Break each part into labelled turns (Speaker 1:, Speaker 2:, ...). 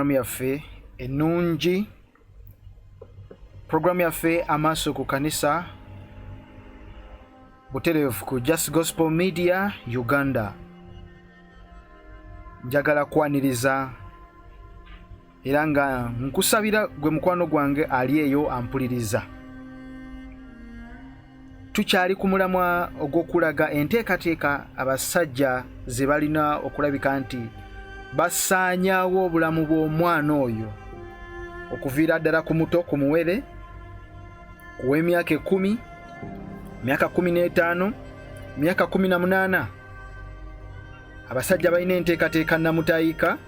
Speaker 1: Programu yaffe ennungi, programu yaffe Amaaso ku Kanisa, butereevu ku Just Gospel Media Uganda. Njagala kwaniriza era nga nkusabira gwe mukwano gwange ali eyo ampuliriza. Tukyali ku mulamwa ogw'okulaga enteekateeka abasajja ze balina okulabika nti basaanyaawo obulamu bw'omwana oyo, okuviira ddala ku muto, ku muwere, ku w'emyaka 10, myaka 15, myaka 18. Abasajja balina enteekateeka namutayika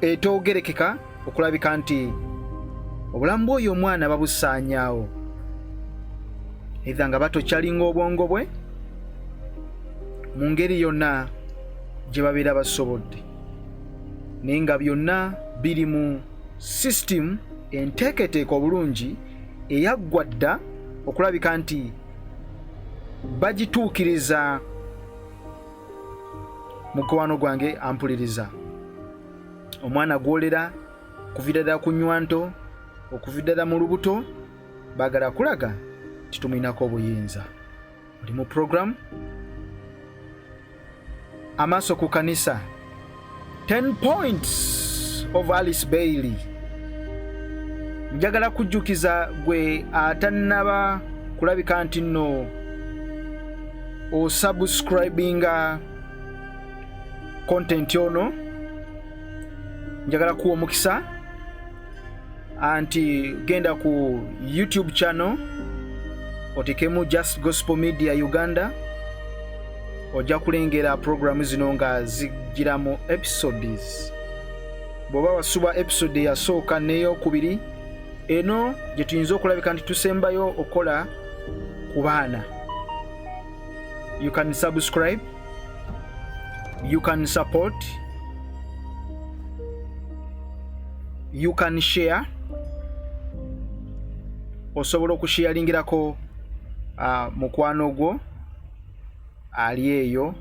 Speaker 1: etoogerekeka okulabika nti obulamu bw'oyo omwana babusaanyaawo, eitha nga batokyalinga obwongo bwe mu ngeri yonna gye babeera basobodde, naye nga byonna biri mu system enteeketeeka obulungi eyaggwa dda okulabika nti bagituukiriza. Mukwano gwange ampuliriza, omwana gwolera kuviira ddala ku nywanto, okuviira ddala mu lubuto, baagala kulaga nti tumulinako obuyinza. Oli mu program Amaaso ku Kanisa, 10 points of Alice Bailey. Njagala kujjukiza gwe atannaba kulabika nti nno osubscribinga content ono, njagala kuwa omukisa anti genda ku YouTube channel otekemu Just Gospel Media Uganda, ojja kulengera programu zino nga zijjira mu episodes. Bw'oba wasubwa episode eyasooka n'eyokubiri, eno gye tuyinza okulabika nti tusembayo okukola ku baana. You can subscribe, you can support, you can share. Osobola okusharingirako mukwano gwo ali eyo,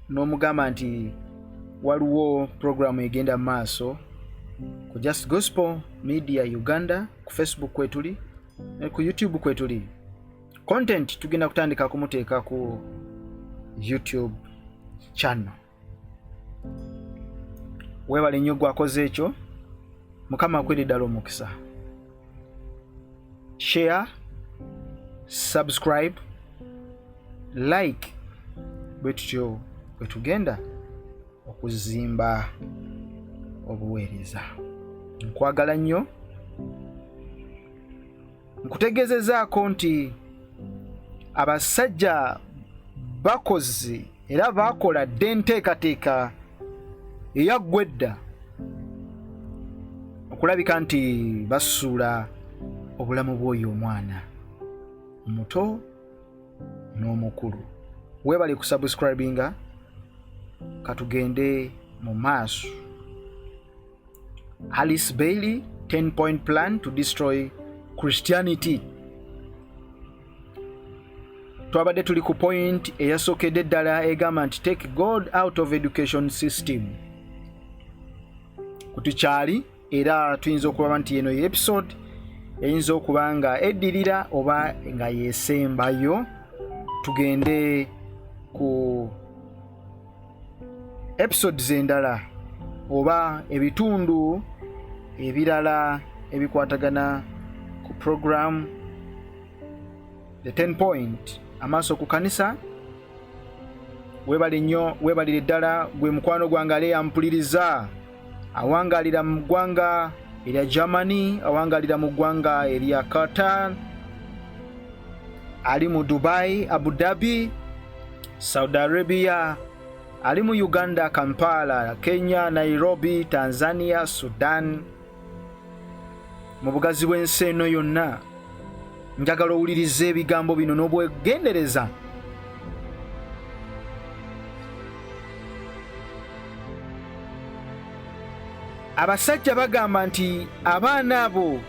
Speaker 1: n'omugamba nti waliwo programu egenda mu maaso ku Just Gospel Media Uganda. Ku Facebook kwetuli ne ku YouTube kwetuli. Content tugenda kutandika kumuteeka ku YouTube channel. Weebale nnyo gwakoze ekyo, Mukama akwere ddala omukisa. Share, subscribe, like, bwe tutyo bwe tugenda okuzimba obuweereza. Nkwagala nnyo, nkutegeezezaako nti abasajja bakozi era baakola dda enteekateeka eyaggwa edda okulabika nti basuula obulamu bw'oyo omwana omuto n'omukulu. Weebale kusubscribinga, katugende mu maaso. Alice Bailey 10 point plan to destroy Christianity. Twabadde tuli ku point eyasookedde ddala egamba nti take God out of education system. Kutukyali era tuyinza okuba nti eno ye episode eyinza okuba nga eddirira oba nga yesembayo. Tugende ku episodes endala oba ebitundu ebirala ebikwatagana ku program the 10 point Amaaso ku Kanisa. Webale nnyo, webalire ddala gwe mukwano gwange ale yampuliriza, awangalira mu ggwanga erya Germany, awangalira mu ggwanga erya Qatar, ali mu Dubai, Abu Dhabi, Saudi Arabia, ali mu Uganda, Kampala, Kenya, Nairobi, Tanzania, Sudan, mu bugazi bw'ensi eno yonna. Njagala owuliriza ebigambo bino n'obwegendereza. Abasajja bagamba nti abaana abo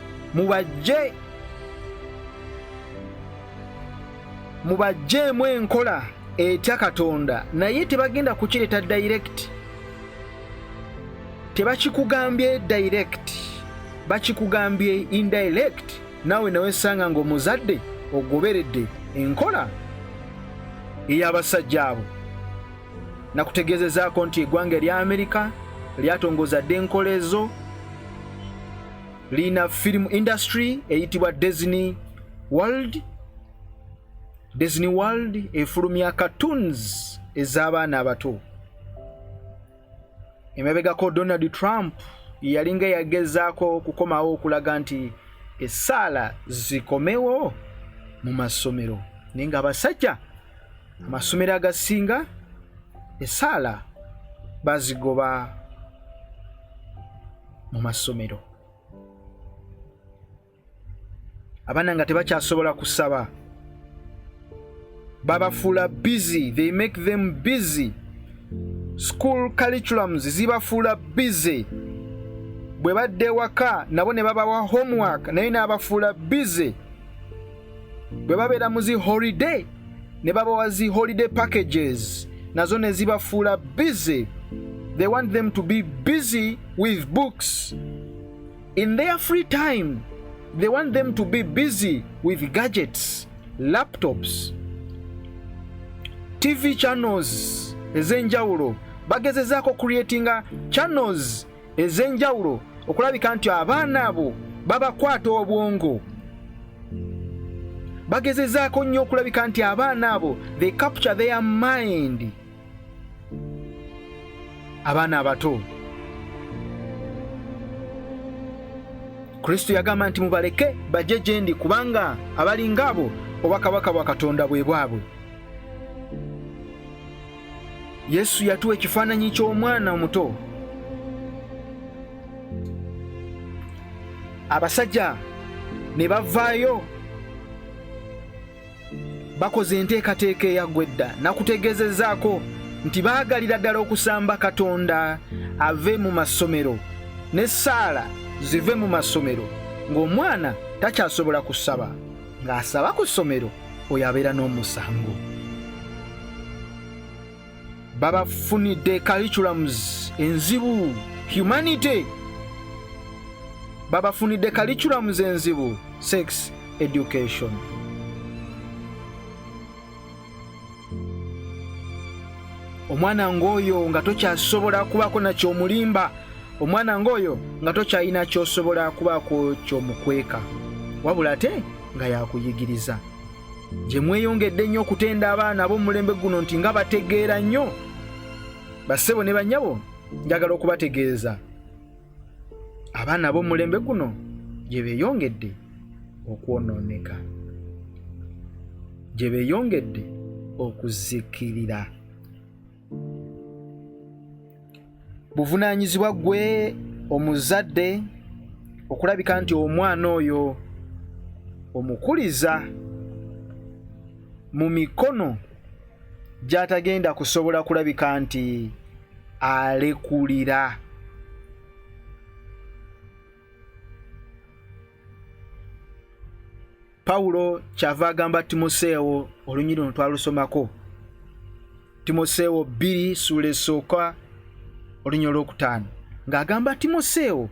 Speaker 1: mubajjeemu enkola etya Katonda, naye tebagenda kukireeta direct. Tebakikugambye direct, bakikugambye indirect, naawe newesanga ng'omuzadde ogoberedde enkola ey'abasajja abo. Nakutegeezezaako nti eggwanga erya Amerika lyatongoza dda enkola ezo, lirina film industry eyitibwa Disney World. Disney World efulumya cartoons ez'abaana abato. Emabegako Donald Trump yalinga yagezaako okukomawo okulaga nti essaala zikomewo mu masomero, naye nga abasajja amasomero agasinga essaala bazigoba mu masomero. Abaana nga tebakyasobola kusaba, babafuula busy, they make them busy. School curriculums zibafuula busy. Bwe badda ewaka nabo ne babawa homework, naye n'abafuula busy. Bwe babeera mu zi holiday ne babawa zi holiday packages, nazo ne zibafuula busy. They want them to be busy with books. In their free time they want them to be busy with gadgets, laptops, TV channels ez'enjawulo. Bagezezaako creatinga channels ez'enjawulo okulabika nti abaana abo babakwata obwongo. Bagezezaako nnyo okulabika nti abaana abo they capture their mind. Abaana abato, Kristo yagamba nti mubaleke bajje gye ndi, kubanga abalinga abo obwakabaka bwa Katonda bwe bwabwe. Yesu yatuwa ekifaananyi ky'omwana omuto. Abasajja ne bavaayo bakoze enteekateeka eyaggwa edda. Nakutegeezezaako nti baagalira ddala okusamba Katonda ave mu masomero n'essaala zive mu masomero, ng'omwana takyasobola kusaba, ng'asaba ku ssomero oyo abeera n'omusango. Babafunidde curriculums enzibu, humanity babafunidde curriculums enzibu, sex education. Omwana ng'oyo nga tokyasobola kubaako na ky'omulimba, omwana ng'oyo nga tokyalina ky'osobola kubaako ky'omukweka, wabula ate nga yakuyigiriza. Gye mweyongedde ennyo okutenda abaana ab'omulembe guno nti nga bategeera nnyo, bassebo ne bannyabo, njagala okubategeeza abaana ab'omulembe guno gye beeyongedde okwonooneka, gye beeyongedde okuzikirira. Buvunaanyizibwa ggwe omuzadde okulabika nti omwana oyo omukuliza mu mikono gy'atagenda kusobola kulabika nti alekulira. Pawulo kyava agamba Timoseewo, olunyiriri luno twalusomako, Timoseewo 2 ssuula esooka olunyiriri olwokutaano, ng'agamba Timoseewo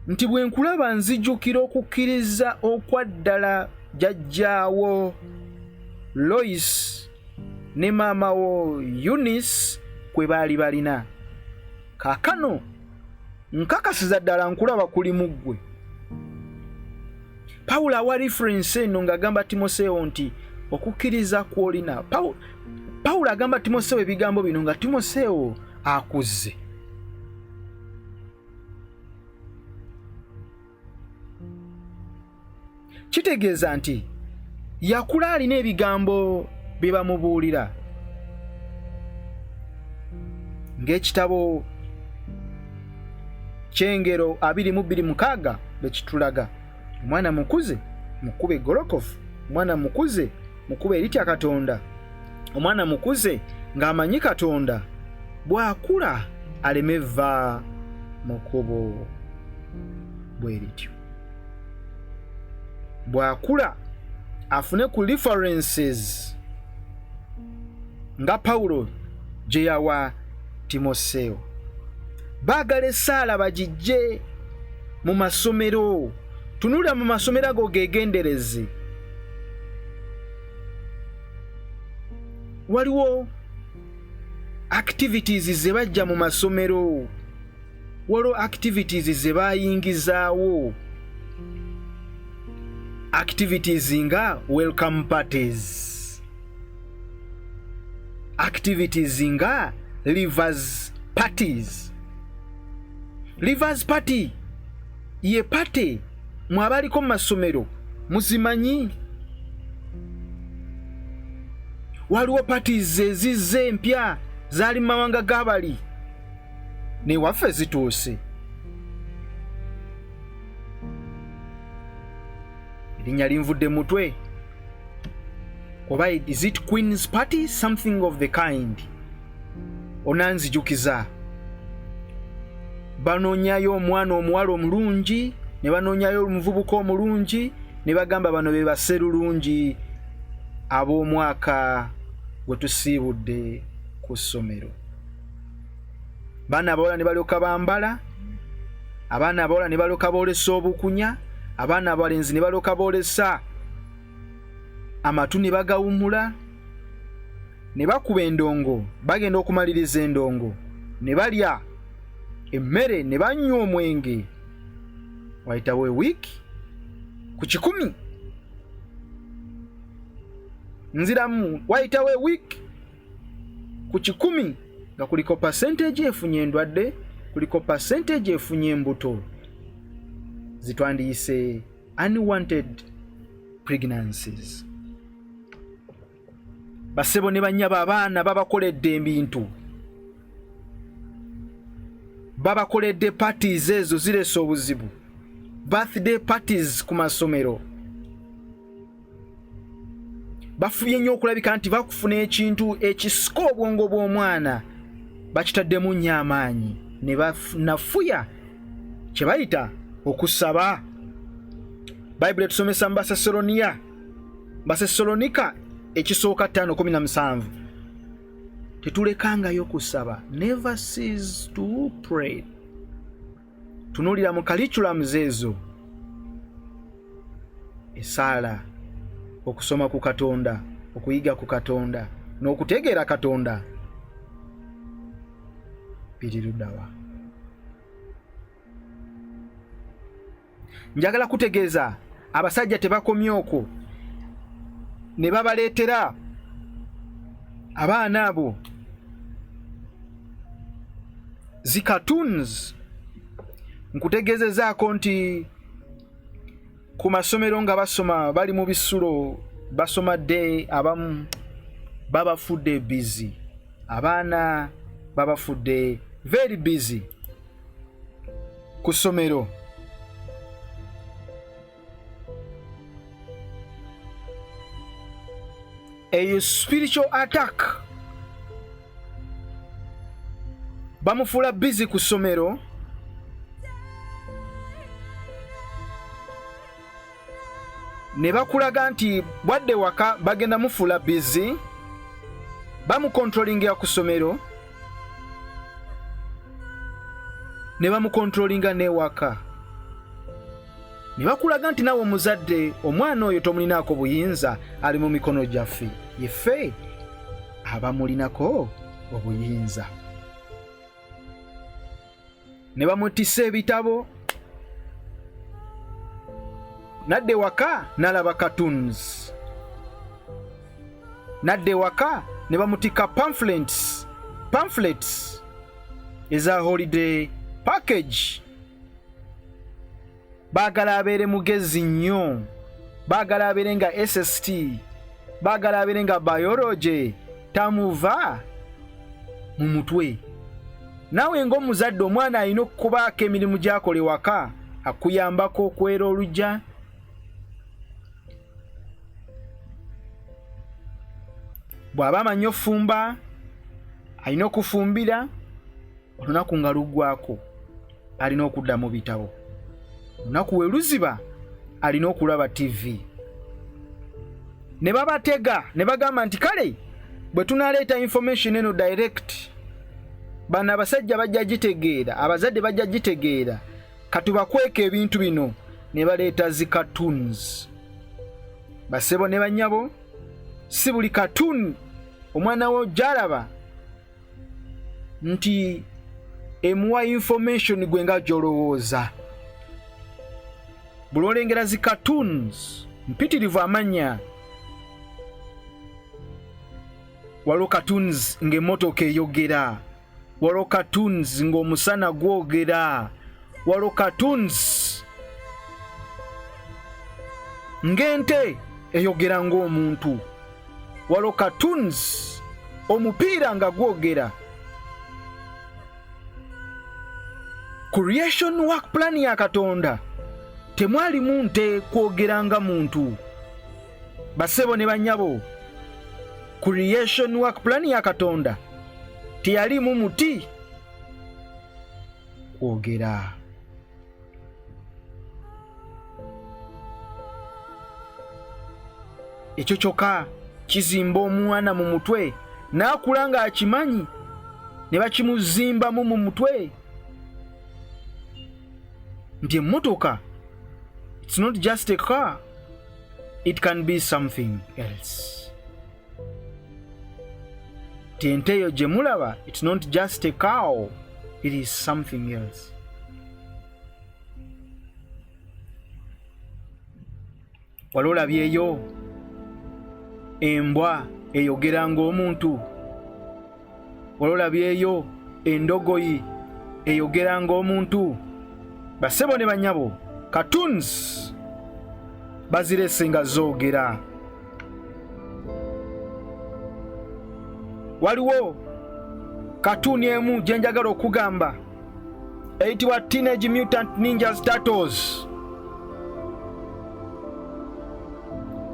Speaker 1: nti bwe nkulaba nzijukira okukkiriza okwa ddala jjajjaawo Lois ne maama wo Eunice kwe baali balina. Kaakano nkakasiza ddala nkulaba kuli mu ggwe. Pawulo awa reference eno ng'agamba Timoseewo nti okukkiriza kw'olina. Pawulo agamba Timoseewo ebigambo bino nga Timoseewo akuze. Kitegeeza nti yakula alina ebigambo bye bamubuulira, ng'ekitabo ky'Engero 22:6 bwe kitulaga. Omwana mukuze mukuba eggolokofu, omwana mukuze mukuba eritya Katonda, omwana mukuze ng'amanyi Katonda, bw'akula aleme va mu kkubo bwe lityo. Bw'akula afune ku references nga Pawulo gye yawa Timoseewo. Baagala essaala bagijje mu masomero. Tunulira mu masomero ago gegendereze. Waliwo activities ze bajja mu masomero, waliwo activities ze bayingizaawo, activities nga welcome parties, activities nga leavers parties. Leavers party ye party mwabaliko mu masomero muzimanyi. Waliwo parties ezizze empya zaali mu mawanga g'abali newaffe zituuse. Erinnya linvudde mutwe, oba is it Queen's party, something of the kind, onanzijukiza. Banoonyayo omwana omuwala omulungi ne banoonyayo omuvubuka omulungi ne bagamba bano be baserulungi ab'omwaka gwe tusiibudde ku ssomero. Baana abawala ne balyoka bambala, abaana abawala ne balyoka boolesa obukunya, abaana abalenzi ne balyoka boolesa amatu ne bagawumula ne bakuba endongo. Bagenda okumaliriza endongo ne balya emmere ne banywa omwenge. Wayitawo ewiiki ku 100, nziramu, wayitawo ewiiki ku 100 nga kuliko percentage efunye endwadde, kuliko percentage efunye embuto zitwandiyise unwanted pregnancies. Basebo ne bannyabo, abaana babakoledde ebintu, babakoledde parties ezo zireesa obuzibu, birthday parties ku masomero. Bafubye nnyo okulabika nti bakufuna ekintu ekisika obwongo bw'omwana, bakitaddemu nnyo amaanyi ne banafuya kye bayita okusaba. Bayibuli etusomesa mu Basesoloniya, Basesolonika ekisooka 5:17, tetulekangayo kusaba, never cease to pray. Tunuulira mu curriculums ezo, esaala, okusoma ku Katonda, okuyiga ku Katonda n'okutegeera Katonda biri luddawa? Njagala kutegeeza abasajja tebakomye okwo, ne babaleetera abaana abo zi cartoons. Nkutegeezezaako nti ku masomero nga basoma, bali mu bisulo basoma dde, abamu babafudde busy, abaana babafudde very busy ku ssomero. Eyo spiritual attack. Bamufuula busy ku ssomero, ne bakulaga nti bwadde waka bagenda mufuula busy, bamukontrolingira ku ssomero ne bamukontrolinga n'ewaka, ne bakulaga nti naawe omuzadde omwana oyo tomulinaako buyinza, ali mu mikono gyaffe, yeffe abamulinako obuyinza. Ne bamutisa ebitabo, nadde waka nalaba cartoons, nadde waka ne bamutika pamphlets eza holiday package. Baagala abeere mugezi nnyo, baagala abeere nga SST, baagala abeere nga biology tamuva mu mutwe. Naawe ng'omuzadde, omwana alina okubaako emirimu gy'akola ewaka, akuyambako okwera olujja, bw'aba amanyi ofumba alina okufumbira. Olunaku nga luggwako alina okudda mu bitabo, olunaku we luziba alina okulaba TV. Ne babatega ne bagamba nti kale bwe tunaleeta information eno direct. Bano abasajja bajja gitegeera, abazadde bajja gitegeera, katubakweka ebintu bino, ne baleeta zi cartoons. Basebo ne bannyabo, si buli cartoon omwana wo gy'alaba nti emuwa information gwe nga gy'olowooza. Buli olengera zi cartoons mpitirivu amannya. Waliwo cartoons ng'emmotoka eyogera, waliwo cartoons ng'omusana gwogera, waliwo cartoons ng'ente eyogera ng'omuntu, waliwo cartoons omupiira nga gwogera. Creation work plan ya Katonda temwalimu nte kwogera nga muntu. Basebo ne bannyabo, creation work plan ya Katonda teyalimu muti kwogera. Ekyo kyokka kizimba omwana mu mutwe n'akula ng'akimanyi, ne bakimuzimbamu mu mutwe nti emmotoka it's not just a car, it can be something else. Nti ente eyo gye mulaba it's not just a cow, it is something else. Wali olabyeyo embwa eyogera ng'omuntu? Wali olabyeyo endogoyi eyogera ng'omuntu? Basebo ne bannyabo, cartoons bazirese nga zoogera. Waliwo katuuni emu gye njagala okugamba eyitibwa Teenage Mutant Ninjas Turtles.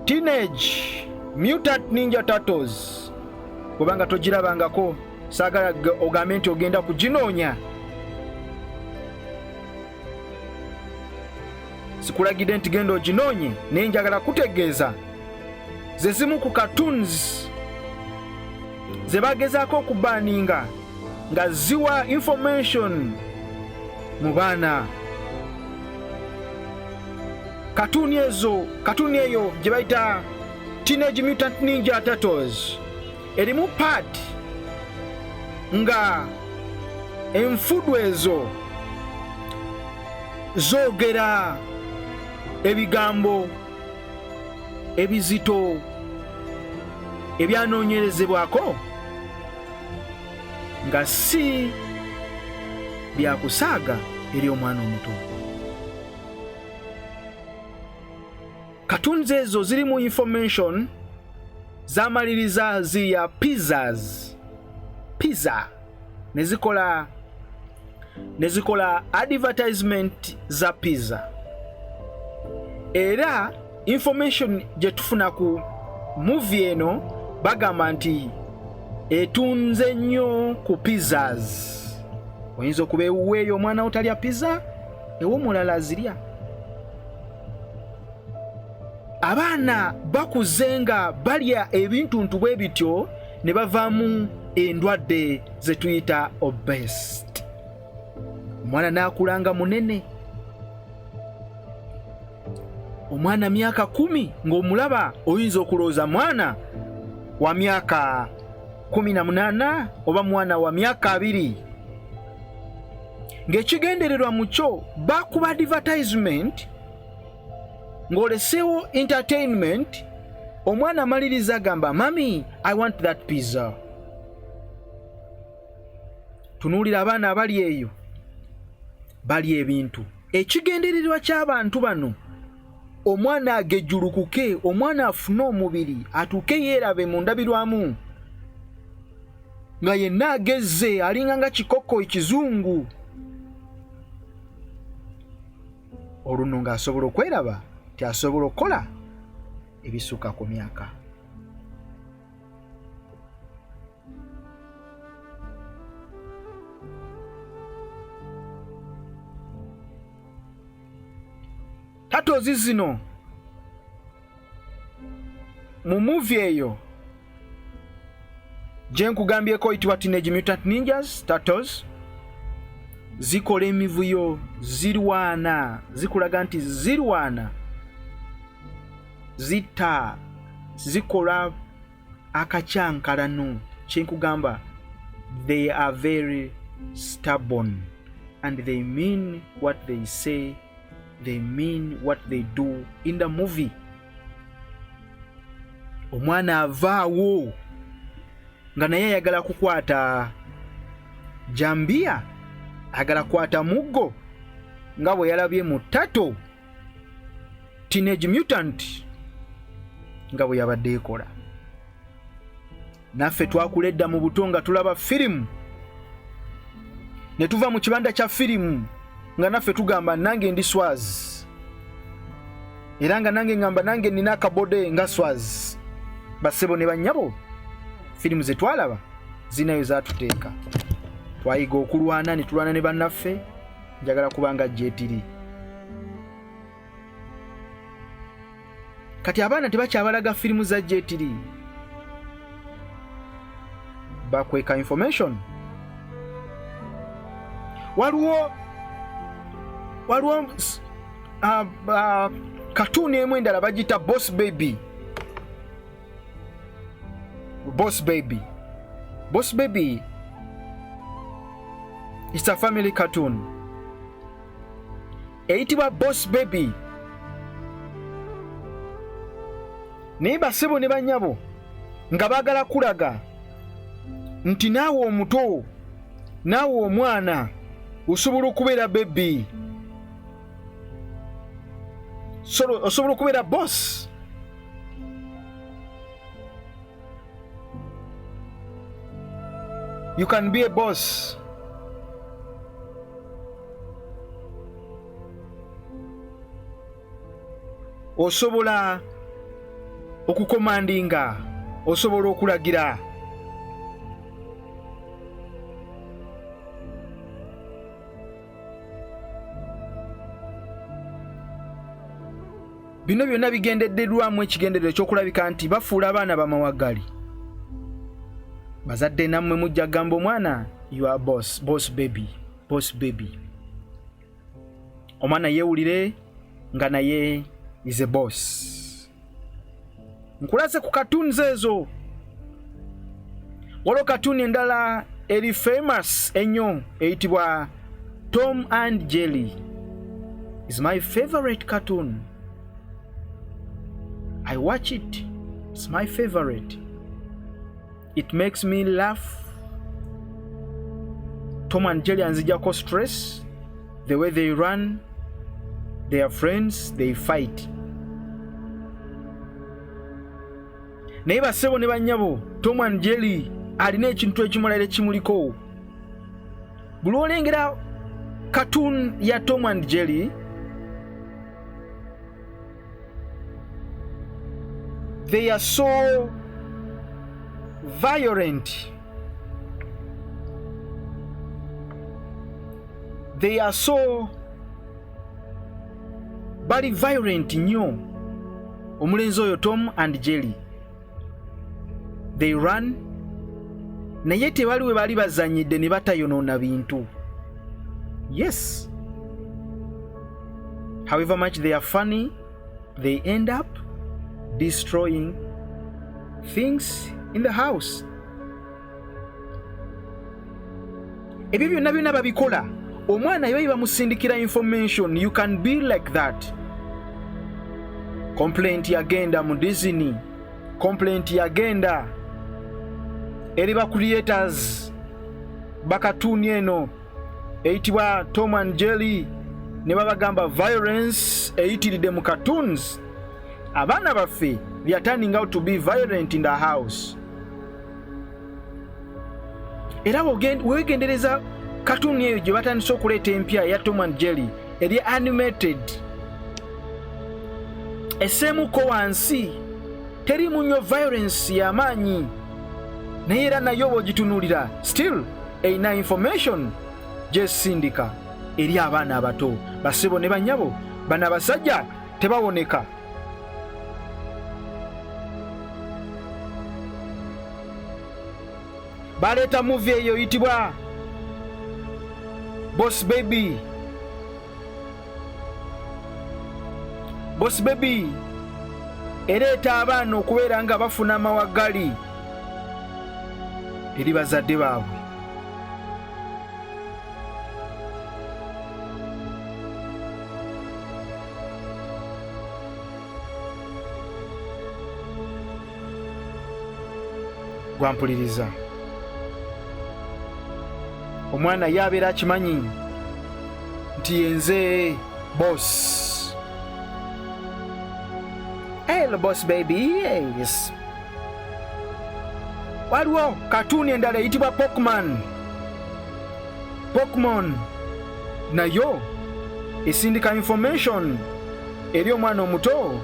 Speaker 1: Teenage Mutant Ninja Turtles, kubanga togirabangako, saagala ogambe nti ogenda kuginoonya. Sikulagidde nti genda oginoonye, naye njagala kutegeeza ze zimu ku cartoons ze bagezaako okubaaninga nga ziwa information mu baana. Katuuni ezo, katuuni eyo gye bayita Teenage Mutant Ninja Turtles erimu part nga enfudu ezo zoogera ebigambo ebizito ebyanoonyerezebwako nga si byakusaaga eri omwana omuto. Cartoons ezo zirimu information zamaliriza zirya pizzas, pizza nezikola advertisement za pizza. Era information gye tufuna ku movie eno bagamba nti etunze nnyo ku pizzas. Oyinza okuba ewuweeyo omwana wo talya pizza, ew'omulala azirya. Abaana bakuze nga balya ebintuntu bwe bityo ne bavaamu endwadde ze tuyita obesity. Omwana n'akula nga munene, omwana myaka 10 ng'omulaba oyinza okulowooza mwana wa myaka 18 oba mwana wa myaka 20, ng'ekigendererwa mu kyo bakuba advertisement ng'oleseewo entertainment. Omwana amaliriza agamba, mami, I want that pizza. Tunuulira abaana abali eyo balya ebintu. Ekigendererwa ky'abantu bano, omwana agejjulukuke, omwana afune omubiri, atuuke yeerabe mu ndabirwamu nga yenna agezze, alinga nga kikoko ekizungu. Oluno ng'asobola okweraba nti asobola okukola ebisukka ku myaka. Tatozi zino mu muvi eyo Gye nkugambyeko oyitibwa Teenage Mutant Ninjas Turtles, zikola emivuyo, zirwana, zikulaga nti zirwana, zitta, zikola akakyankalano. Kyenkugamba, they are very stubborn and they mean what they say, they mean what they do in the movie. Omwana avaawo nga naye ayagala kukwata jambiya, ayagala kukwata muggo nga bwe yalabye mu tato Teenage Mutant nga bwe yabadde ekola. Naffe twakula edda mu buto nga tulaba firimu, ne tuva mu kibanda kya firimu nga naffe tugamba nange ndi Swaz, era nga nange ngamba nange nina akabode nga Swaz. Bassebo ne bannyabo, firimu ze twalaba zinayo zatuteeka, twayiga okulwana ne tulwana ne bannaffe. Njagala kubanga gyetiri kati abaana tebakyabalaga firimu za gyetiri, bakweka information. Waliwo katuuni emu endala bagiyita Boss Baby. Boss Baby, Boss Baby, it's a family cartoon eyitibwa Boss Baby. Naye basebo ne banyabo, nga baagala kulaga nti naawe omuto, naawe omwana osobola okubeera baby, osobola okubeera boss. You can be a boss. Osobola okukomandinga, osobola okulagira. Bino byonna bigendeddwamu ekigendererwa ekyokulabika nti bafuula abaana bamawagali. Bazadde nammwe mujja kugamba omwana, "You are boss, boss baby, boss baby." Omwana yeewulire nga naye is a boss. Nkulaze ku cartoons ezo. Waliwo cartoon endala eri famous ennyo eyitibwa Tom and Jerry. Is my favorite cartoon. I watch it, it's my favorite, it makes me laugh. Tom and Jerry anzijako stress. The way they run, their friends, they fight. Naye bassebo ne bannyabo, Tom and Jerry alina ekintu ekimulala ekimuliko. Buli olengera cartoon ya Tom and Jerry, they are so violent, they are so bali violent nnyo. Omulenzi oyo Tom and Jerry, they run, naye tebali we bali bazanyidde ne batayonoona bintu. Yes, however much they are funny, they end up destroying things in the house. Ebyo byonna byonna babikola omwana yebayi bamusindikira information, you can be like that. Complaint yagenda mu Disney, complaint yagenda eri ba creators bakatuuni eno eyitibwa Tom and Jerry, ne babagamba violence eyitiridde mu cartoons. Abaana baffe, they are turning out to be violent in the house. Era wegendereza katuuni eyo gye batandise okuleeta empya eya Tom and Jerry eri animated, esseemuko wansi, teriimu nnyo violence y'amaanyi, naye era nayo bw'ogitunuulira still erina information gyesindika eri abaana abato. Basebo ne bannyabo, bano abasajja tebawoneka. Baleeta movie eyo eyitibwa Boss Baby. Boss Baby ereeta abaana okubeera nga bafuna amawagali eri bazadde baabwe. Gwampuliriza, omwana ye abeera akimanyi nti yenze boss. Hello boss baby. Yes. Waliwo katuuni endala eyitibwa Pokemon. Pokemon nayo esindika information eri omwana omuto,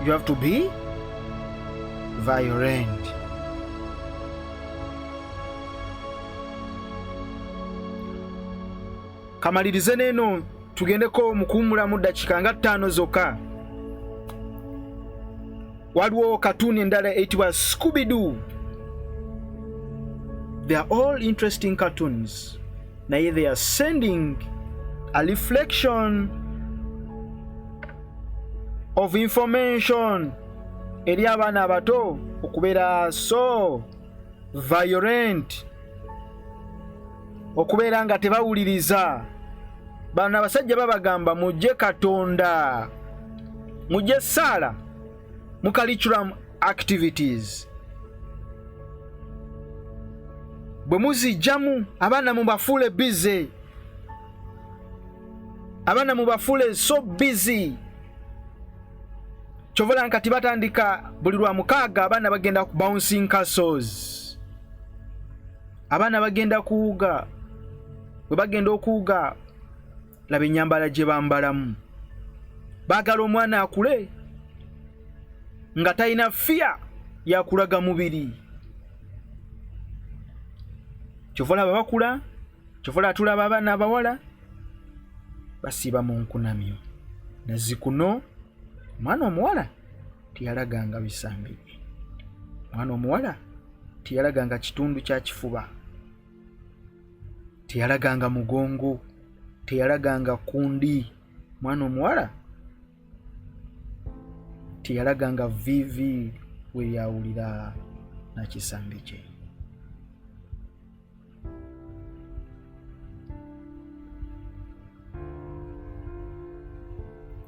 Speaker 1: you have to be violent. Kamalirize neeno tugendeko mu kuwummulamu ddakiika nga 5 zokka. Waliwo katuuni endala eyitibwa Scooby-Doo. They are all interesting cartoons, naye they are sending a reflection of information eri abaana abato okubeera so violent, okubeera nga tebawuliriza. Bano abasajja babagamba mujje Katonda, mujje saala mu curriculum activities, bwe muzijjamu abaana mubafuule busy, abaana mubafuule so busy. Kyova kati batandika buli lwa mukaaga abaana bagenda ku bouncing castles, abaana bagenda kuwuga. Bwe bagenda okuwuga, laba ennyambala gye bambalamu. Baagala omwana akule nga talina fiya yakulaga mubiri. Kyova olaba bakula, kyova olaba tulaba abaana abawala basiiba mu nkunamyo. Nazzikuno omwana omuwala teyalaganga bisambi bye, omwana omuwala teyalaganga kitundu kya kifuba, teyalaganga mugongo, teyalaganga kundi. Mwana omuwala teyalaganga vivi we lyawulira nakisambi kye.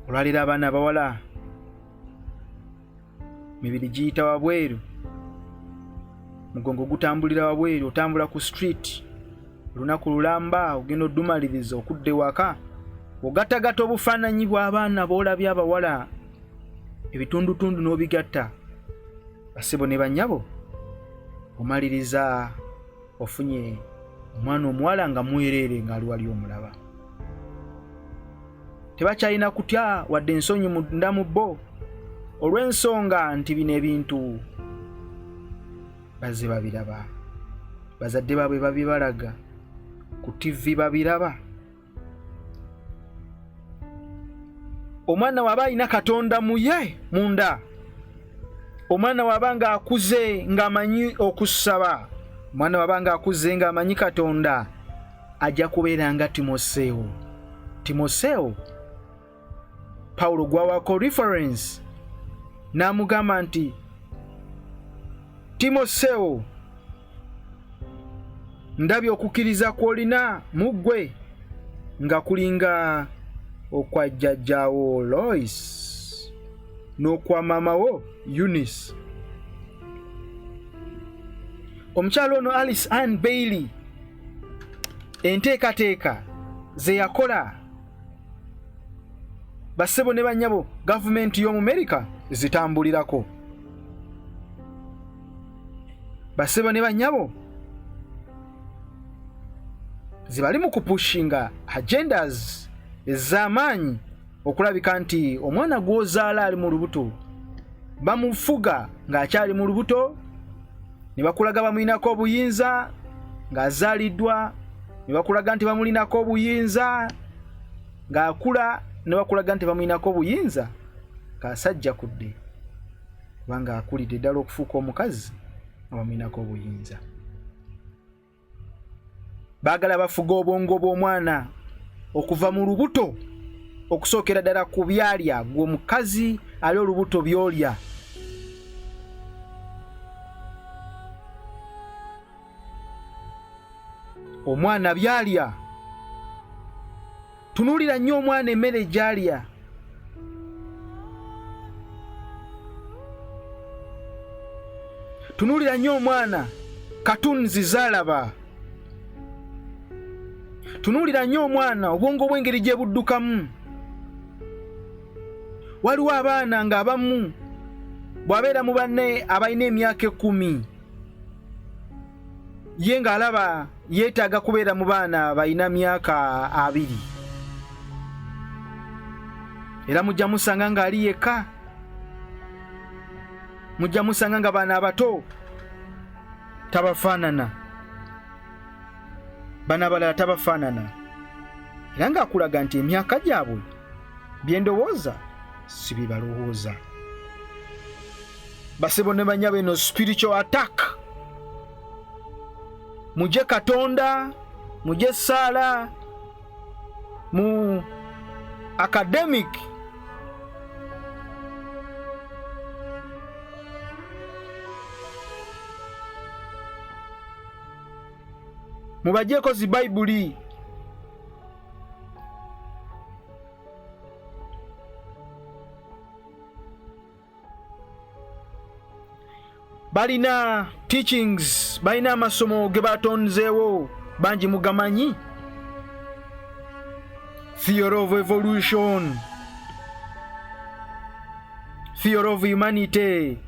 Speaker 1: Olwaliro abaana abawala mibiri giyita wabweru, mugongo gutambulira wabweru, otambula ku street olunaku lulamba ogenda odumaliriza okudda ewaka, ogattagatta obufaananyi bw'abaana b'olabye abawala ebitundutundu n'obigatta, basebo ne bannyabo, omaliriza ofunye omwana omuwala nga mwereere ng'ali wali omulaba. Tebakyalina kutya wadde ensonyi munda mu bo, olw'ensonga nti bino ebintu bazze babiraba, bazadde baabwe babibalaga ku TV, babiraba. Omwana waba alina Katonda muye munda, omwana waba ng'akuze ng'amanyi okusaba, omwana waba ng'akuze ng'amanyi Katonda, ajja kubeera nga Timoseewo. Timoseewo Pawulo gwawako reference n'amugamba nti Timoseewo, ndabye okukkiriza kw'olina mu ggwe nga kulinga okwa jjajjaawo Lois n'okwa maama wo Eunice. Omukyala ono Alice Ann Bailey enteekateeka ze yakola, bassebo ne bannyabo, gavumenti y'omu Amerika zitambulirako. Bassebo ne bannyabo, zibali mu kupushinga agendas ez'amaanyi okulabika nti omwana gw'ozaala ali mu lubuto bamufuga ng'akyali mu lubuto, ne bakulaga bamulinako obuyinza ng'azaaliddwa, ne bakulaga nti bamulinako obuyinza ng'akula, ne bakulaga nti bamulinako obuyinza ng'asajja kudde, kubanga akulidde ddala okufuuka omukazi nga bamulinako obuyinza. Baagala bafuga obwongo bw'omwana okuva mu lubuto okusookera ddala ku byalya. Gwe omukazi ali olubuto by'olya, omwana byalya. Tunuulira nnyo omwana emmere gy'alya. Tunuulira nnyo omwana cartoons z'alaba. Tunuulira nnyo omwana obwongo bw'engeri gye buddukamu. Waliwo abaana ng'abamu bw'abeera mu banne abalina emyaka 10, ye ng'alaba yeetaaga kubeera mu baana balina myaka 20, era mujja musanga ng'ali yekka, mujja musanga nga baana abato tabafaanana, bano abalala tabafaanana, era ng'akulaga nti emyaka gyabwe bye ndowooza si bye balowooza. Basebo ne banyabo, eno spiritual attack. Muje Katonda, muje saala mu academic mubajeko zi Bayibuli. Balina teachings, balina amasomo ge batonzeewo, bangi mugamanyi, theory of evolution, theory of humanity.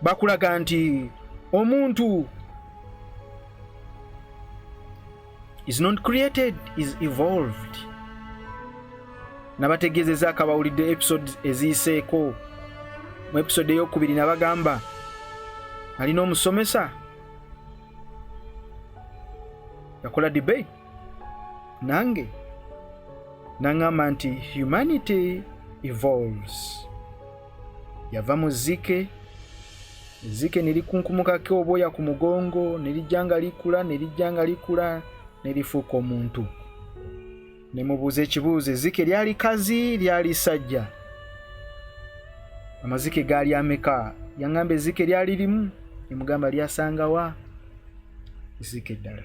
Speaker 1: Bakulaga nti omuntu is not created, is evolved. Nabategeezeza akabawulidde episode eziyiseeko. Mu episode eyokubiri nabagamba alina omusomesa yakola debate nange, naŋŋamba nti humanity evolves, yava mu zzike, ezzike ne likunkumukako obwoya ku mugongo, ne lijja nga likula, ne lijja nga likula, ne lifuuka omuntu. Ne mubuuza ekibuuzo, ezzike lyali kazi, lyali sajja? Amazike gaali ameka? Yaŋŋamba ezzike lyali limu. Ne mugamba lyasangawa ezzike eddala?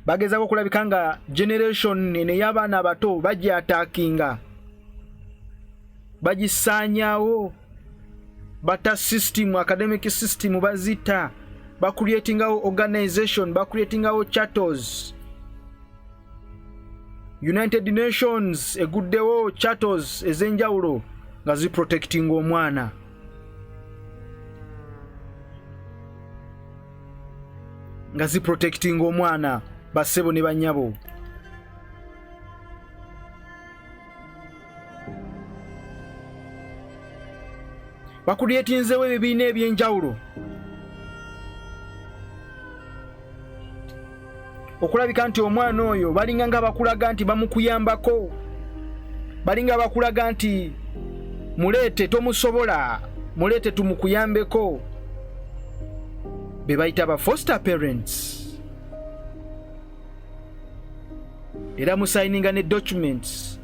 Speaker 1: Bagezaako okulabika nga generation eno ey'abaana abato bagyataakinga, bagisaanyaawo, bata system, academic system bazita, bacreatingawo organization, bacreatingawo charters, United Nations eguddewo charters ez'enjawulo nga ziprotectinga omwana. Nga ziprotectinga omwana, bassebo ne bannyabo. Bakulyetinzeewo ebibiina eby'enjawulo okulabika nti omwana oyo balinga nga bakulaga nti bamukuyambako, balinga bakulaga nti muleete, tomusobola, muleete tumukuyambeko, be bayita ba foster parents. Era musayininga ne documents,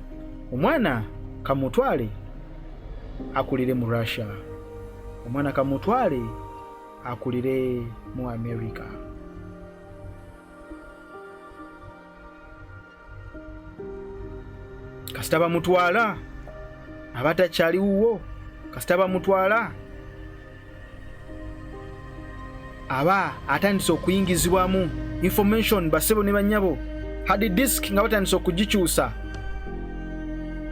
Speaker 1: omwana kamutwale akulire mu Russia, omwana kamutwale akulire mu America. Kasita bamutwala aba takyali wuwo, kasita bamutwala aba atandise okuyingizibwamu information. Basebo ne bannyabo, hard disk nga batandise okugikyusa,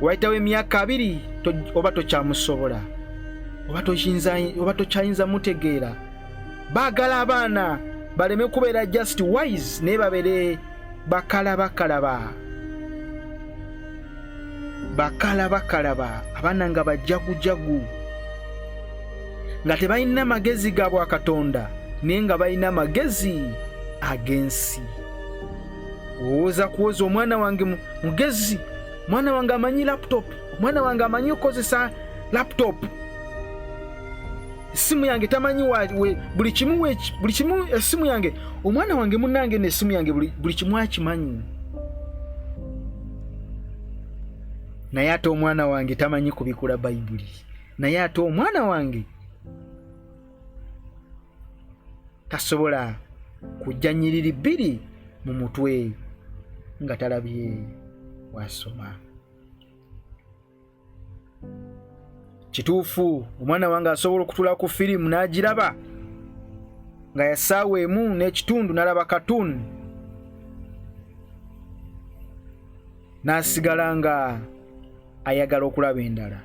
Speaker 1: wayitawo emyaka 20 oba tokyamusobola, oba tokyayinza mutegeera. Baagala abaana baleme kubeera just wise, naye babeere bakalabakalaba, bakalabakalaba, abaana nga bajagujagu, nga tebalina magezi ga bwakatonda, naye nga balina amagezi ag'ensi. Owooza kuwoza omwana wange mugezi, omwana wange amanyi laptop, omwana wange amanyi okukozesa laptop. Essimu yange tamanyi buli kimu, buli kimu essimu yange. Omwana wange munnange n'essimu yange buli kimu akimanyi, naye ate omwana wange tamanyi kubikula Bayibuli, naye ate omwana wange tasobola kujja nyiriri bbiri mu mutwe nga talabye wasoma. Kituufu, omwana wange asobola okutula ku firimu n'agiraba nga ya ssaawa emu n'ekitundu, n'alaba cartoon n'asigala nga ayagala okulaba endala,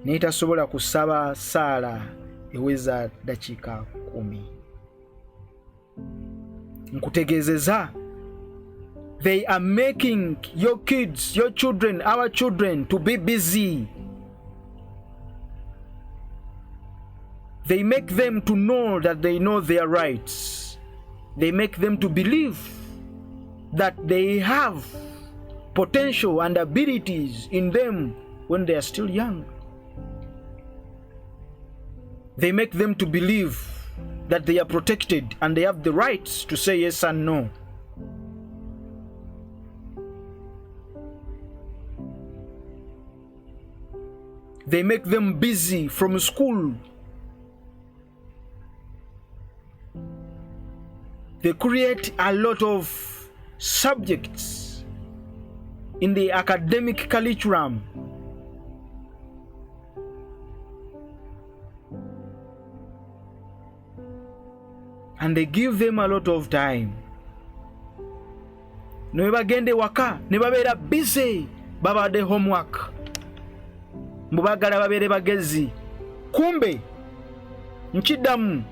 Speaker 1: naye tasobola kusaba saala eweza dakiika 10. Nkutegeezeza, they are making your kids, your children, our children to be busy. They make them to know that they know their rights. They make them to believe that they have potential and abilities in them when they are still young. They make them to believe that they are protected and they have the rights to say yes and no. They make them busy from school. They create a lot of subjects in the academic curriculum. And they give them a lot of time. Ne bagenda ewaka ne babeera busy, babadde homework, mbu baagala babeere bagezi. Kumbe nkiddamu,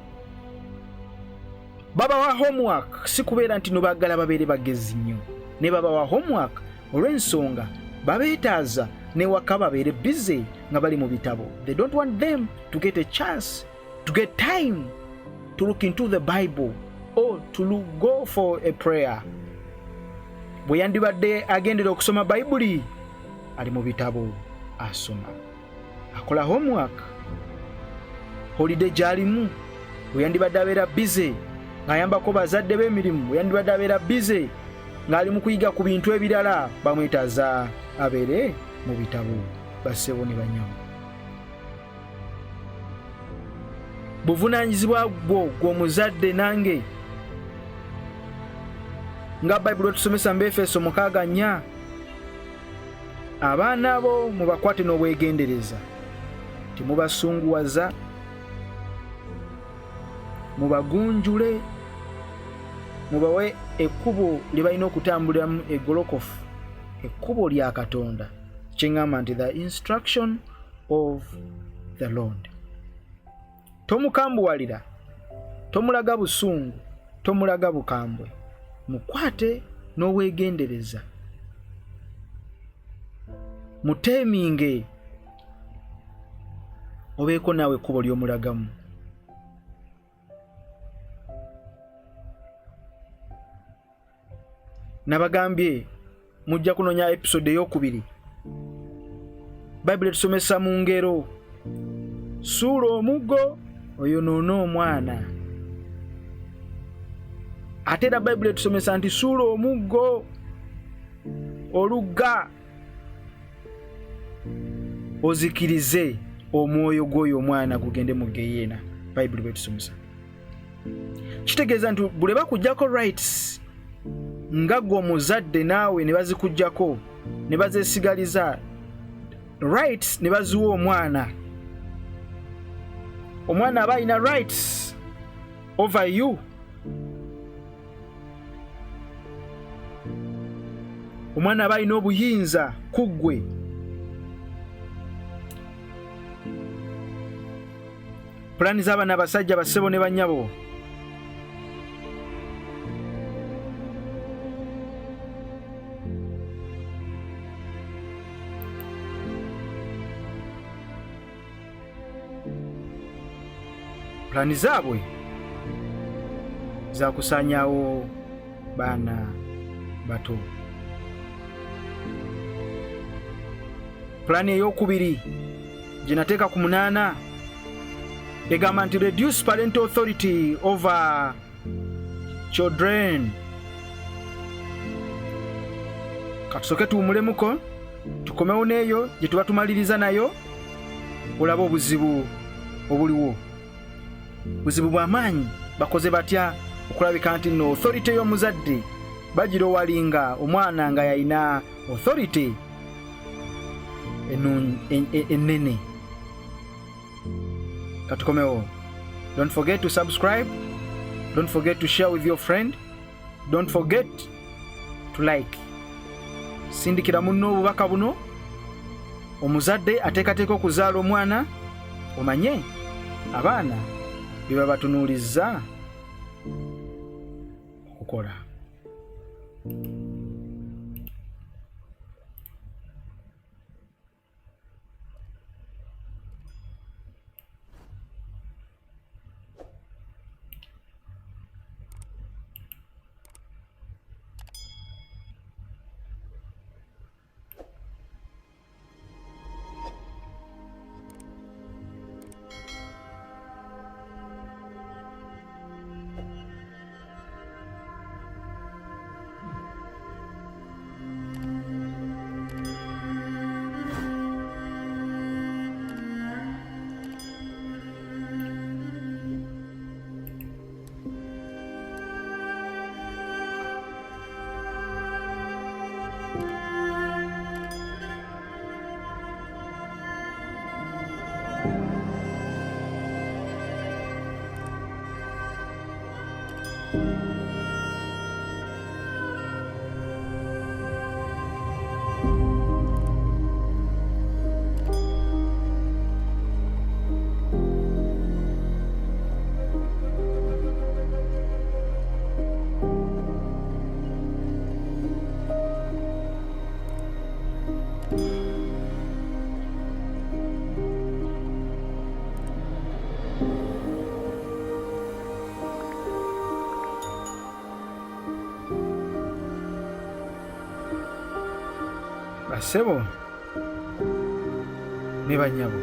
Speaker 1: babawa homework si kubeera nti no baagala babeere bagezi nnyo, ne babawa homework olw'ensonga babeetaaza newaka babeere busy nga bali mu bitabo. They don't want them to get a chance to get time to look into the Bible or to look, go for a prayer. Bwe yandibadde agendera okusoma Bayibuli, ali mu bitabo asoma, akola homework. Holiday gy'alimu, bwe yandibadde abeera busy ng'ayambako bazadde b'emirimu, bwe yandibadde abeera busy ng'ali mu kuyiga ku bintu ebirala, bamwetaaza abeere mu bitabo. Bassebo ne banyawo, buvunaanyizibwa bwo gw'omuzadde nange, nga Bayibuli etusomesa mu Befeso 6:4, abaana bo mubakwate n'obwegendereza, temubasunguwaza, mubagunjule, mubawe ekkubo lye balina okutambuliramu egolokofu, ekkubo lya Katonda. Kyeŋŋamba nti the instruction of the Lord. Tomukambuwalira, tomulaga busungu, tomulaga bukambwe, mukwate n'obwegendereza, muteeminge, obeeko naawe ekkubo ly'omulagamu. Nabagambye mujja kunoonya episode eyokubiri. Bayibuli etusomesa mu Ngero, suula omuggo oyonoone omwana. Ate era Bayibuli etusomesa nti suula omuggo olugga ozikirize omwoyo gw'oyo omwana gugende mu geyeena. Bayibuli bwetusomesa kitegeeza nti bule bakuggyako rights nga gwe omuzadde, naawe ne bazikugjako ne bazeesigaliza rights ne baziwa omwana. Omwana aba alina rights over you. Omwana aba alina obuyinza ku ggwe. Pulaani z'abaana abasajja, bassebo ne bannyabo, pulaani zaabwe zakusaanyaawo baana bato. Pulaani eyokubiri gye nateeka ku munaana egamba nti reduce parental authority over children. Katusooke tuwumulemuko tukomewo n'eyo gye tuba tumaliriza nayo olaba obuzibu obuliwo. Buzibu bwa maanyi. Bakoze batya okulabika nti no authority y'omuzadde bagirowalinga omwana nga yalina authority ennene. Katukomewo. Don't forget to subscribe, don't forget to share with your friend, don't forget to like. Sindikira munno obubaka buno. Omuzadde ateekateeka okuzaala omwana, omanye abaana bye babatunuulizza okukola. Basebo ne banyabo,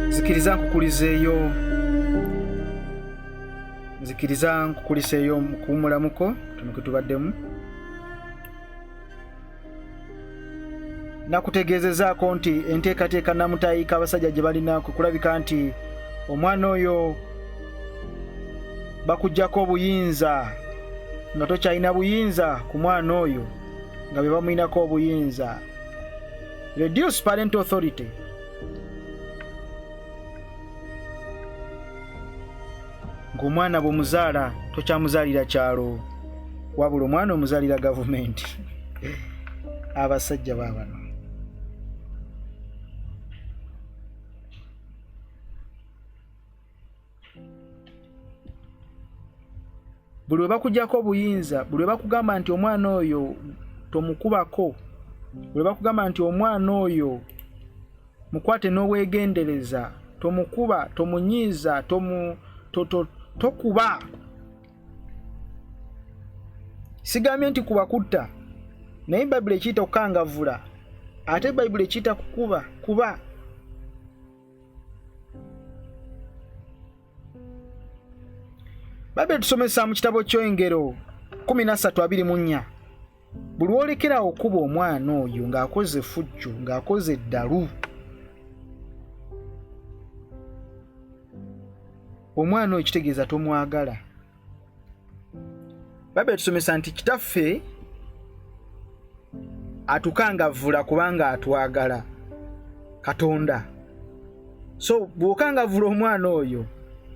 Speaker 1: nzikiriza nkukulizeeyo, nzikiriza nkukuliseeyo mu kuwumulamuko tuno kwe tubaddemu. Nakutegeezezaako nti enteekateeka namutayiika abasajja gye balina kwe kulabika nti omwana oyo bakuggyako obuyinza, nga tokyalina buyinza ku mwana oyo nga be bamulinako obuyinza. Reduce parent authority. Ng'omwana bw'omuzaala tokyamuzaalira kyalo, wabula omwana omuzaalira gavumenti. Abasajja baabano. Buli lwe bakuggyako obuyinza, buli lwe bakugamba nti omwana oyo tomukubako, buli lwe bakugamba nti omwana oyo mukwate n'obwegendereza, tomukuba, tomunyiiza, tokuba. Sigambye nti kuba kutta, naye Bayibuli ekiyita okukangavvula, ate Bayibuli ekiyita kukuba, kuba. Bayibuli etusomesa mu kitabo ky'Engero 13:24, buli lw'olekera okuba omwana oyo ng'akoze effujjo, ng'akoze eddalu, omwana oyo kitegeeza tomwagala. Bayibuli etusomesa nti kitaffe atukangavvula kubanga atwagala, Katonda. So bw'okangavvula omwana oyo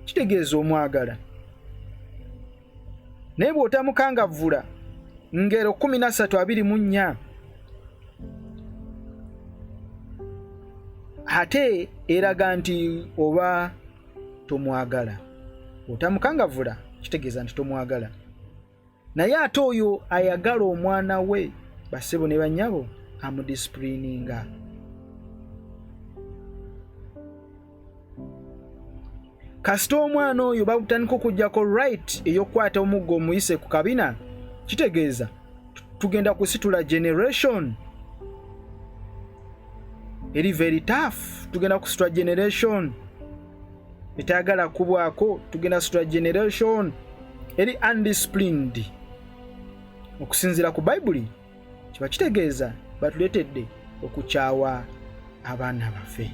Speaker 1: kitegeeza omwagala, naye bw'otamukangavvula, Ngero 13:24 ate eraga nti oba tomwagala. Otamukangavvula kitegeeza nti tomwagala. Naye ate oyo ayagala omwana we, basebo ne bannyabo, amudisipulininga. Kasita omwana oyo batandika okuggyako right ey'okukwata omuggo omuyise ku kabina, kitegeeza tugenda kusitula generation eri very tough. Tugenda kusitula generation etayagala kubwako, tugenda kusitula generation eri undisciplined. Okusinziira ku Bayibuli, kiba kitegeeza batuleetedde okukyawa abaana baffe.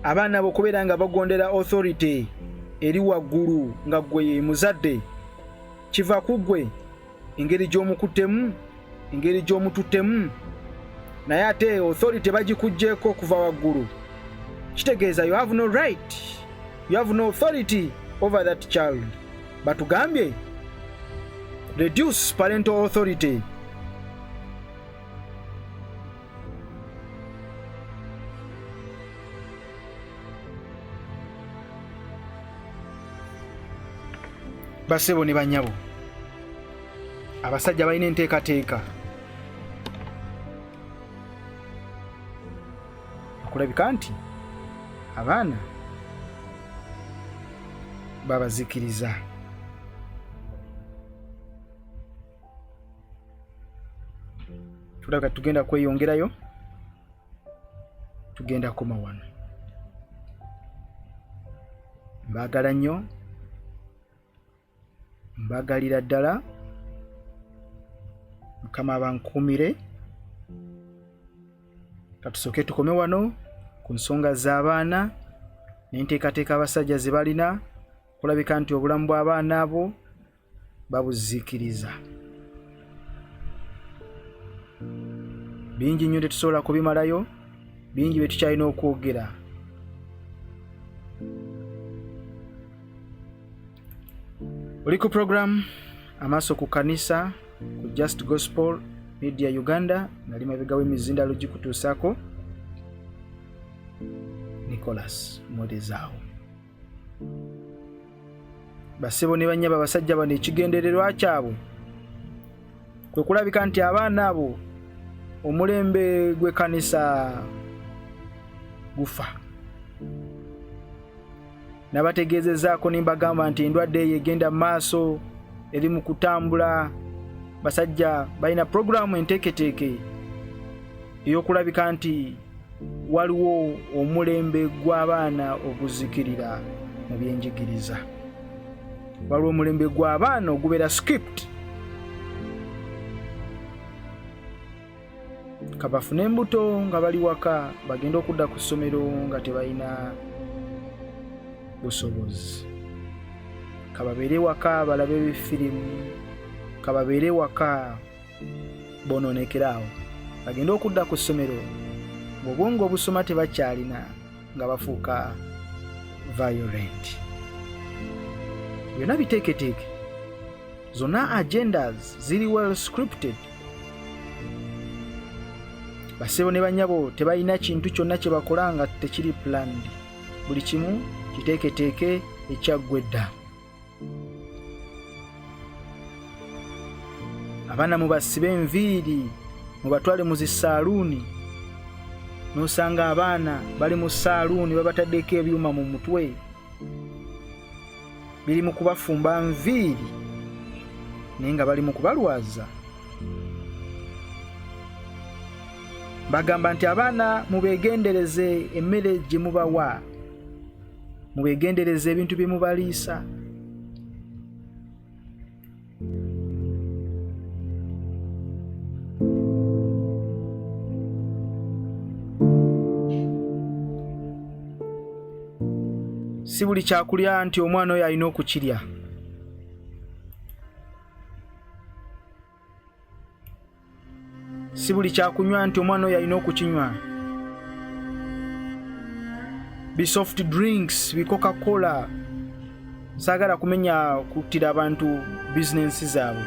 Speaker 1: Abaana bokubeera nga bagondera authority eri waggulu nga ggwe ye muzadde, kiva ku ggwe engeri gy'omukuttemu, engeri gy'omututtemu. Naye ate authority bagikuggyeeko okuva waggulu, kitegeeza you have no right, you have no authority over that child. Batugambye reduce parental authority. Basebo ne banyabo, abasajja balina enteekateeka okulabika nti abaana babazikiriza. Tulabika tugenda kweyongerayo, tugenda koma wano. Mbaagala nnyo, mbagalira ddala. Mukama abankuumire. Katusooke tukome wano ku nsonga z'abaana n'enteekateeka abasajja ze balina kulabika nti obulamu bw'abaana abo babuziikiriza. Bingi nnyo tetusobola kubimalayo, bingi bye tukyalina okwogera. Oli ku program Amaaso ku Kanisa ku Just Gospel Media Uganda, nali mabega w'emizindalo gikutuusaako Nicholas Mwerezaawo. Basebo ne bannyabo, abasajja bano ekigendererwa kyabwe kwe kulabika nti abaana abo omulembe gw'ekkanisa gufa. Nabategeezezaako ne mbagamba nti endwadde eyo egenda mu maaso, eri mu kutambula. Basajja balina puroguraamu enteeketeeke ey'okulabika nti waliwo omulembe gw'abaana oguzikirira mu byenjigiriza, waliwo omulembe gw'abaana ogubeera script kabafune embuto nga bali waka, bagenda okudda ku ssomero nga tebalina busobozi, kababeere waka balabe ebifirimu, kababeere waka bonoonekera awo, bagende okudda ku ssomero ng'obwongo obusoma tebakyalina, nga bafuuka violent. Byonna biteeketeeke, zonna agendas ziri well scripted. Basebo ne banyabo tebalina kintu kyonna kye bakola nga tekiri planned. Buli kimu kiteeketeeke ekyaggwa edda. Abaana mubasibe enviiri, mubatwale mu zisaaluuni, n'osanga abaana bali mu saaluuni babataddeko ebyuma mu mutwe biri mu kubafumba nviiri, naye nga bali mu kubalwaza. Bagamba nti abaana mubeegendereze emmere gye mubawa, mubeegendereze ebintu bye mubaliisa. Si buli kyakulya nti omwana oyo alina okukirya. Si buli kyakunywa nti omwana oyo alina okukinywa. Bi soft drinks, bi Coca-Cola, saagala kumenya kuttira abantu bizinensi zaabwe,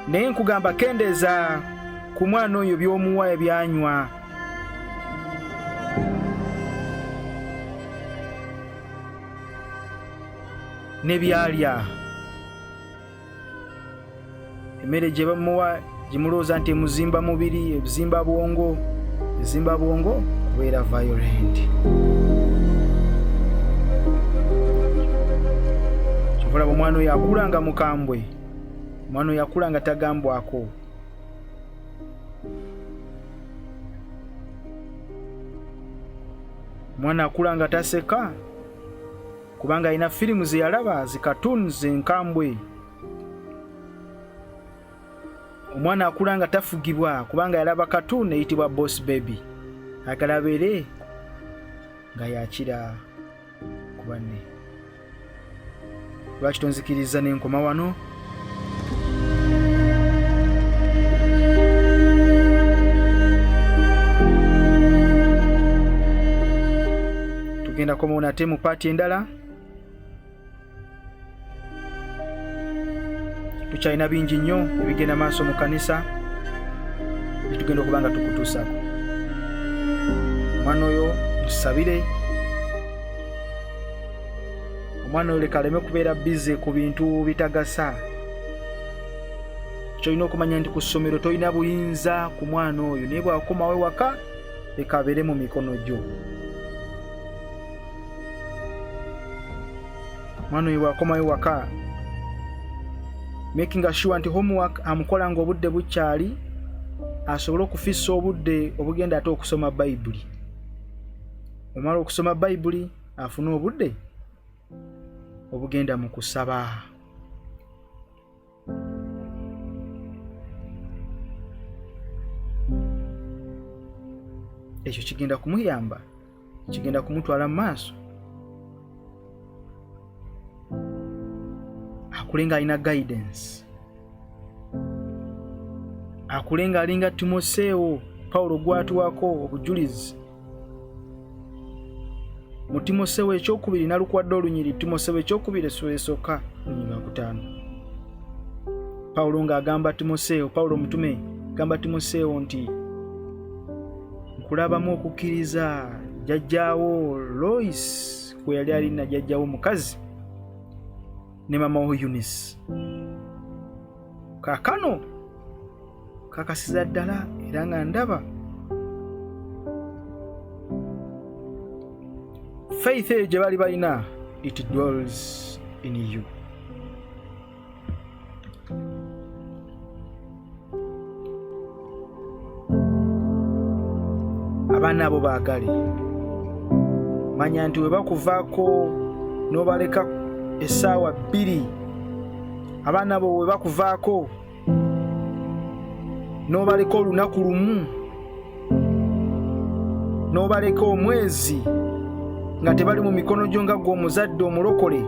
Speaker 1: naye nkugamba kendeeza ku mwana oyo by'omuwa ebyanywa. Ne byalya. Emmere gye bamuwa gimulowooza nti emuzimba mubiri, ebizimba bwongo, ezimba bwongo kubeera violent. Kyova olaba omwana oyo akula nga mukambwe, omwana oyo akula nga tagambwako. Omwana akula nga taseka kubanga alina firimu ze yalaba zi cartoons enkambwe. Omwana akula nga tafugibwa kubanga yalaba cartoon eyitibwa Boss Baby, ayagala abeere nga yakira ku banne. Lwaki tonzikiriza nenkoma wano? Tugenda komawo nate mu paati endala. Tukyalina bingi nnyo ebigenda maaso mu kanisa byetugenda okuba nga tukutuusako. Omwana oyo musabire, omwana oyo leka aleme kubeera bize ku bintu bitagasa. Kyolina okumanya nti ku ssomero tolina buyinza ku mwana oyo, naye bw'akomawo ewaka leka abeere mu mikono gyo. Omwana oyo bw'akomawo ewaka, making sure nti homework amukola nga obudde bukyali, asobole okufissa obudde obugenda ate okusoma Bayibuli. Omala okusoma Bayibuli afune obudde obugenda mu kusaba. Ekyo kigenda kumuyamba, kigenda kumutwala mu maaso, akule nga alina guidance, akule nga alinga Timoseewo Pawulo gwatuwako obujulizi mu Timoseewo ekyokubiri nalukuwadde olunyiri Timoseewo ekyokubiri essula esooka olunyiri lwa kutaano. Pawulo ng'agamba Timoseewo, Pawulo omutume agamba Timoseewo nti nkulabamu okukkiriza jjajjaawo Lois kwe yali alina jjajjaawo omukazi ne mama wo Eunice. Kaakano kakasiza ddala era nga ndaba faith eyo gye bali balina, it dwells in you. Abaana abo baagale, manya nti we bakuvaako n'obaleka essaawa 2, abaana abo we bakuvaako n'obaleka olunaku lumu, n'obaleka omwezi nga tebali mu mikono gyo nga gwe omuzadde omulokole,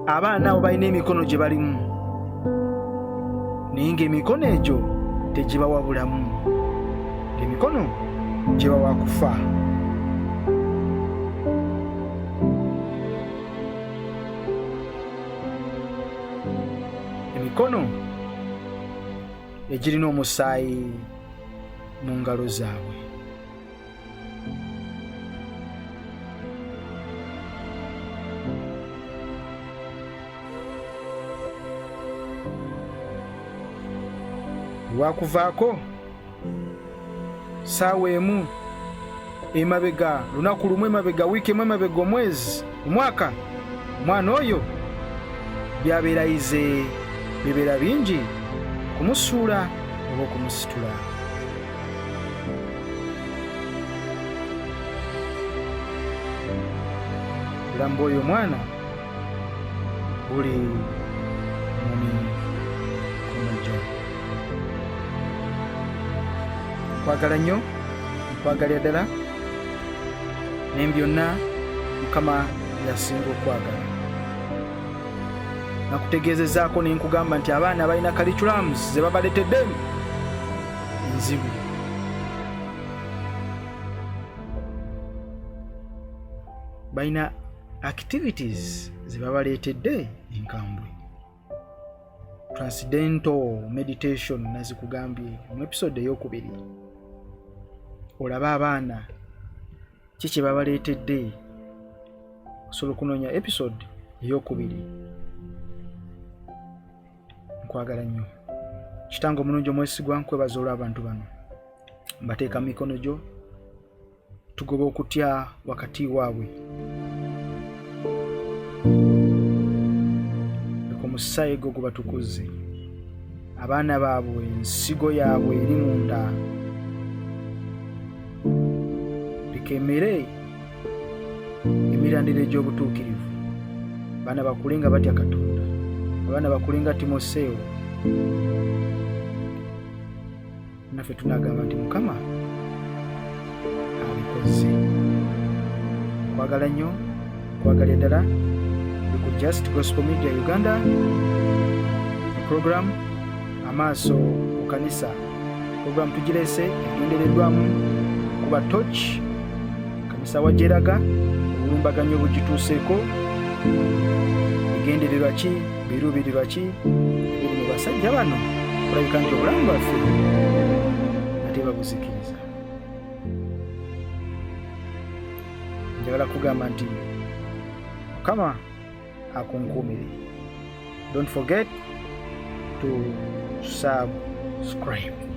Speaker 1: abaana abo balina emikono gye balimu, naye ng'emikono egyo tegibawa bulamu, ng'emikono gibawa kufa. Emikono egirina omusaayi mu ngalo zaabwe. Lwakuvaako saawa emu emabega, lunaku lumu emabega, wiiki emu emabega, omwezi, omwaka, omwana oyo byabeera yize bibeera bingi kumusuula oba okumusitula. Obulamu bw'oyo omwana buli mu mikono gyo. Nkwagala nnyo, nkwagalira ddala, ne byonna Mukama yasinga okwagala. Nakutegeezezaako ne nkugamba nti abaana balina curriculums ze babaleetedde enzibu. Balina activities ze babaleetedde enkambwe. Transcendental meditation nazikugambye mu episode eyokubiri. Olabe abaana ki kye babaleetedde, osobola okunoonya episode eyokubiri. Nkwagala nnyo. Kitange omulungi omwesigwa, nkwebaza olw'abantu bano, mbateeka mu mikono gyo. Tugoba okutya wakati waabwe, leka omusaayi gwo gubatukuze. Abaana baabwe, ensigo yaabwe eri munda, leka emere emirandira egy'obutuukirivu. Abaana bakule nga batya Katonda, abaana bakule nga Timoseewo. Naffe tunagamba nti Mukama abikoze. Kwagala nnyo, kwagala eddala. Ndi ku Just Gospel Media Uganda, program Amaaso ku Kanisa. Program tugireese egendereddwamu kuba toch kanisa wajeraga obulumbaganyi obugituuseeko, bigendererwa ki, biruubirirwa ki ebiri mu basajja bano kulabika nti obulamu bwaffe ate babuzikiriza. Njagala kugamba nti Mukama akunkuumire. Don't forget to subscribe.